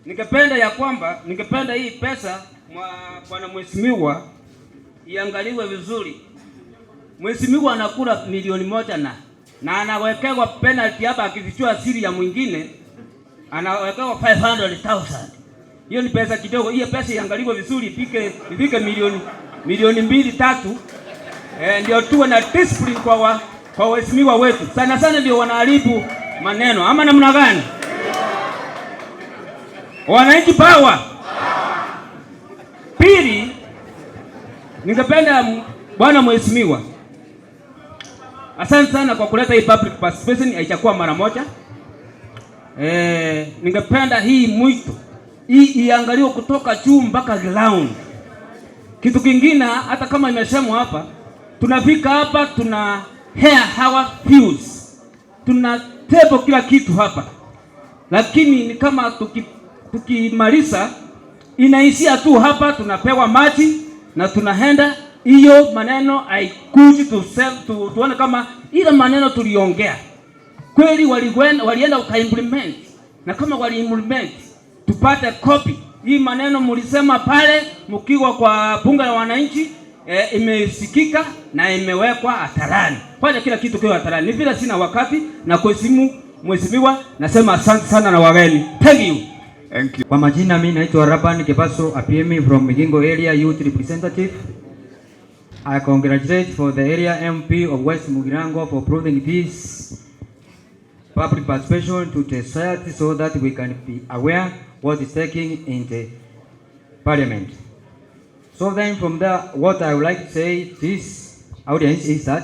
Ningependa ya kwamba ningependa hii pesa, bwana mheshimiwa, iangaliwe vizuri. Mheshimiwa anakula 1 milioni na anawekewa penalty hapa akifichua siri ya mwingine anawekewa 500,000. Hiyo ni pesa kidogo. Hiyo pesa iangaliwe vizuri, ifike milioni 2, 3, ndio tuwe na discipline kwa waheshimiwa wetu. Sana sana ndio wanaharibu maneno, ama namna gani? Wananchi power. Pili, ningependa, bwana mheshimiwa, asante sana kwa kuleta hii public participation, haichakuwa mara moja. Ningependa hii mwito hii iangaliwe kutoka juu mpaka ground. Kitu kingine, hata kama imesemwa hapa, tunafika hapa tuna hear our views, tuna table kila kitu hapa, lakini ni kama tukimaliza inaishia tu hapa, tunapewa maji na tunaenda. Hiyo maneno haikuji tuone kama ile maneno tuliongea kweli walienda wakaimplement, na kama waliimplement tupate copy hii maneno mlisema pale mkiwa kwa bunge la wananchi, imesikika na imewekwa hadharani. Kwanza kila kitu kiwe hadharani. Ni vile sina wakati na kuheshimu mheshimiwa, nasema asante sana na wageni. Thank you. Thank you. Kwa majina mimi naitwa Raban Kebaso Apiemi from Migingo Area Youth Representative. I congratulate for the area MP of West Mugirango for proving this public participation to the society so that we can be aware what is taking in the parliament. So then from there, what I would like to say to this audience is that,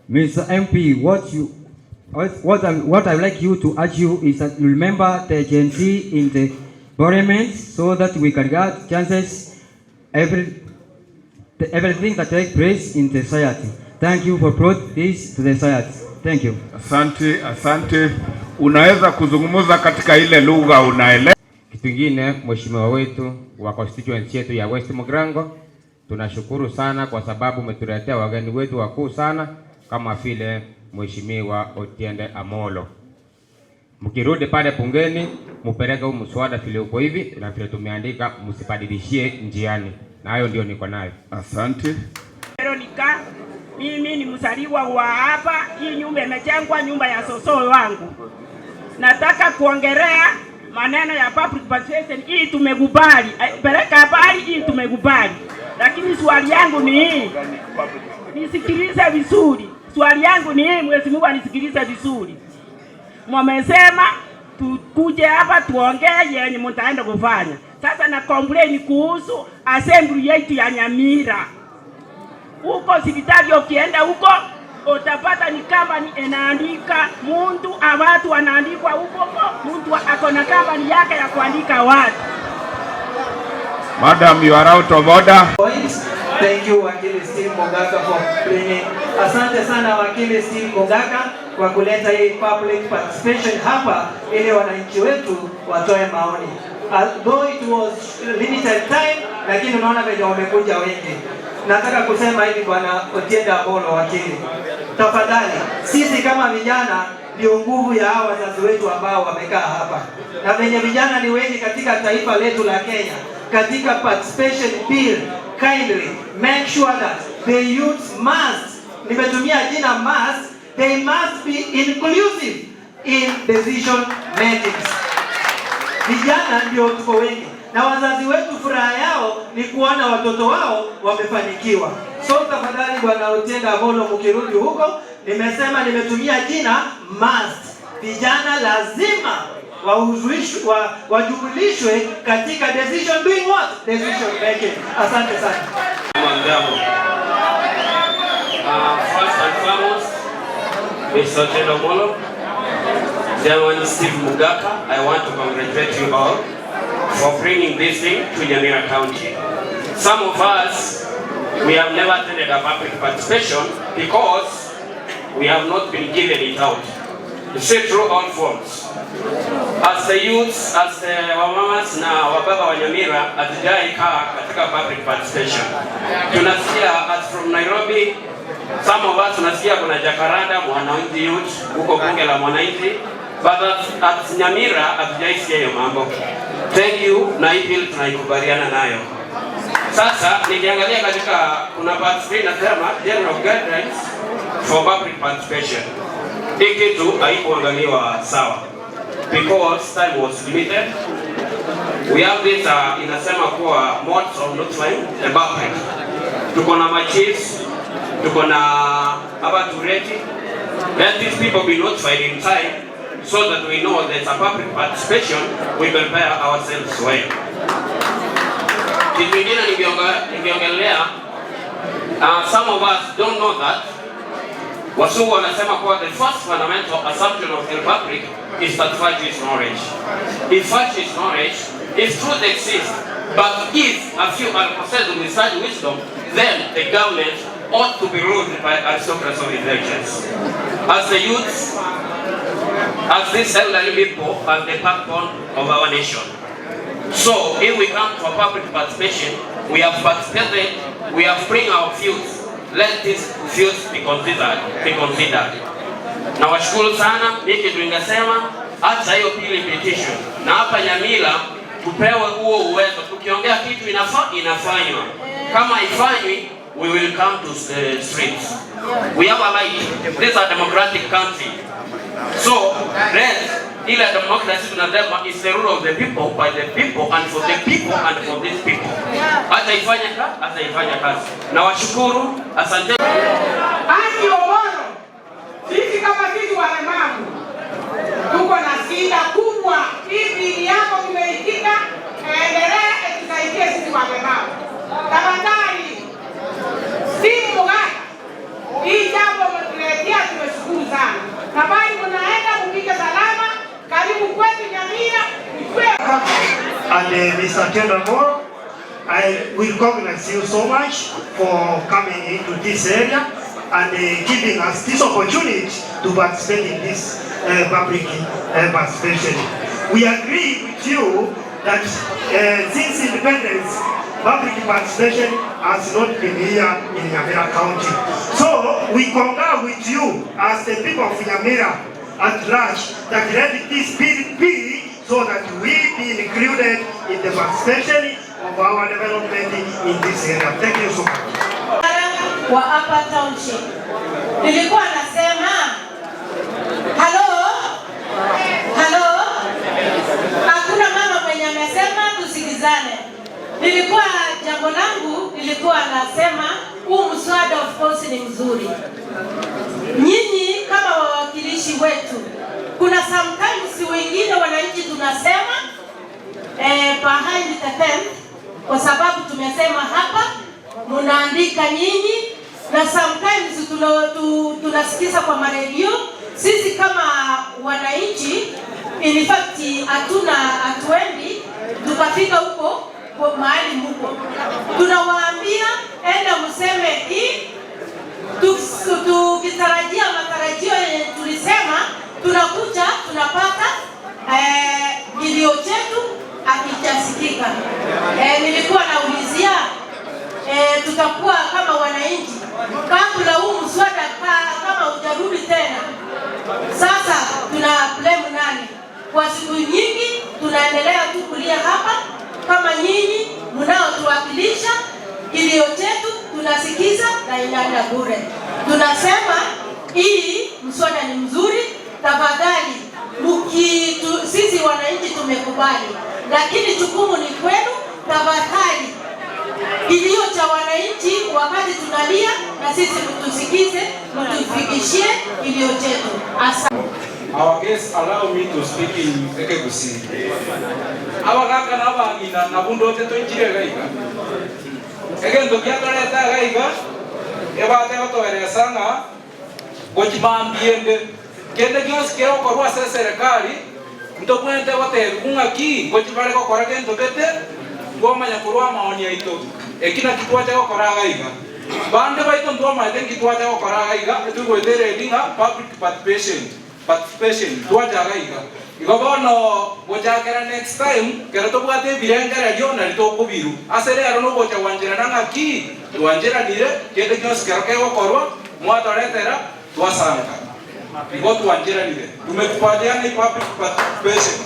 Mr. MP, what I would like you to urge you is that you remember the Gen Z in the parliament so that we can get chances everything that takes place in the society. Thank you for brought this to the society. Thank you. Asante, asante. Unaweza kuzungumza katika ile lugha unaelewa. Kitu kingine, mheshimiwa wetu wa constituency yetu ya West Mugirango, tunashukuru sana kwa sababu umetuletea wageni wetu wakuu sana kama vile Mheshimiwa Otiende Amolo. Mkirudi pale bungeni, mupeleke huu mswada vile uko hivi na vile tumeandika, msibadilishie njiani, na hayo ndio niko nayo. Asante. Veronica, mimi ni mzaliwa wa hapa. Hii nyumba imejengwa nyumba ya shosho wangu. Nataka kuongelea maneno ya public participation. Hii tumekubali, peleka habari hii tumekubali, lakini swali yangu ni hii, nisikilize vizuri. Swali yangu ni hii, mheshimiwa, nisikilize vizuri. Mwamesema tukuje hapa tuongee yenye mtaenda kufanya. Sasa na complain kuhusu assembly yetu ya Nyamira huko hospitali, ukienda huko utapata ni kama ni inaandika muntu, watu wanaandikwa huko, muntu ako na company yake ya kuandika watu. Madam, you are out of order. Point. Thank you, Wakili Steve Mogaka, for bringing. Asante sana, Wakili Steve Mogaka, kwa kuleta hii public participation hapa ili wananchi wetu watoe maoni. Though it was limited time, lakini unaona venye wamekuja wengi. Nataka kusema hivi, Bwana Otiende Amolo wakili, tafadhali, sisi kama vijana ndio nguvu ya hawa wazazi wetu ambao wamekaa hapa, na venye vijana ni wengi katika taifa letu la Kenya, katika participation bill, kindly make sure that the youth must, nimetumia jina must, they must be inclusive in decision making. Vijana ndio tuko wengi na wazazi wetu furaha yao ni kuona watoto wao wamefanikiwa. So tafadhali, Bwana Otiende Amolo, mkirudi huko, nimesema nimetumia jina must. Vijana lazima wajumulishwe katika decision doing what? Decision making. Asante sana. Mangamo. First and foremost, Mr. Otiende Amolo, Chairman Steve Mugaka, I want to congratulate you all for bringing this thing to Nyamira County. Some of us, we have never attended a public participation because we have not been given it out. Is it true or false? As the youths, as the wamamas na wababa wa Nyamira, hatujai kaa katika public participation. Tunasikia as from Nairobi, some of us tunasikia kuna Jacaranda Mwananchi Youth huko bunge la Mwananchi, but at Nyamira hatujaisikia hiyo mambo. Thank you, na hii bill tunaikubaliana nayo. Sasa nikiangalia katika kuna part 3 nasema general guidelines for public participation. Hii kitu haikuangaliwa sawa because time was limited. We have this inasema kuwa modes of notifying the public. Tuko na machiefs, tuko na abatureti. Let these people be notified in time so that we know there's a public participation, we prepare ourselves well. Kitu kingine ningeongelea, some of us don't know that Wasungu wanasema kuwa the first fundamental assumption of the republic is that virtue is knowledge. If virtue is knowledge, if truth exists, but if a few are possessed with such wisdom, then the government ought to be ruled by aristocracy of intelligence. As the youths, as these elderly people, as the backbone of our nation. So, if we come to a public participation, we have participated, we have bring our views. Let these views be considered, be considered. Nawashukuru sana, mimi kitu ningesema acha hiyo pili petition. Na hapa Nyamira tupewe huo uwezo, tukiongea kitu inafanywa. Kama ifanywi, we will come to the streets. We have a right. This is a democratic country. So, let ile democracy tunasema is the rule of the people, by the people, and for the people, and for these people. Hata ifanye kazi, hata ifanye kazi. Nawashukuru, asante. Andy Omolo, sisi kama sisi walemavu tuko na shida kubwa. Hii bill yako tumeitika, endelee tusaidie sisi walemavu. Tafadhali, Steve Mugaka, hii jambo mmetuletea, tumeshukuru sana. Na bali mnaenda mupike salama, karibu kwetu Nyamira, mchukue And Mr. Tenda Moro, I will recognize you so much for coming into this area and giving us this opportunity to participate in this public participation. We agree with you that since independence, public participation has not been here in Nyamira County. So we concur with you as the people of Nyamira at large that let this bill be so that we be included in the participation of our development in this area. Thank you so much. Wa Upper Township. Nilikuwa nasema halo halo, hakuna mama mwenye amesema tusikizane. Nilikuwa jambo langu nilikuwa nasema huu mswada of course ni mzuri. Nyinyi kama wawakilishi wetu, kuna sometimes wengine wananchi tunasema behind the tent, kwa sababu tumesema hapa munaandika nyinyi, na sometimes tunasikiza kwa maredio. Sisi kama wananchi, in fact hatuendi tukafika huko kwa mahali muko, tunawaambia enda mseme hii, tukitarajia matarajio yenye tulisema, tunakuja tunapata kilio chetu hakijasikika. Nilikuwa naulizia tutakuwa kama wananchi kabla huu mswada kama hujarudi tena, sasa tuna blame nani? Kwa siku nyingi tunaendelea tu kulia hapa, kama nyinyi mnaotuwakilisha, kilio chetu tunasikiza na inaenda bure. Tunasema hii mswada ni mzuri, tafadhali sisi wananchi tumekubali, lakini jukumu ni kwenu. Tafadhali kilio cha wananchi wakati tunalia, na sisi mtusikize, mtufikishie kilio chetu. Asante. Our guests, allow me to speak in Ekegusii. Abagaka n'abang'ina nabundote toinchire gaiga. Egento kiatoreta gaiga ebate gotoeresa ng'a gochimambiende kende gionsi kegokorwa ase eserikali ntobwenerete gotebiwa ng'aki ngochi bare gokora gento gete twamanya korwa amaoni aito eki naki twacha gokora gaiga bande baito ntwamaete nki twacha gokora gaiga etwigoeta eredi ng'a public participation twacha gaiga igo bono gochakera next time kero tobwate ebirengererio nari tokobiru ase rero nogocha gwancherana ng'aki twancheranire kende gionsi kero kegokorwa mwatoretera twasanga igo twancheranire tumekubaliana public participation.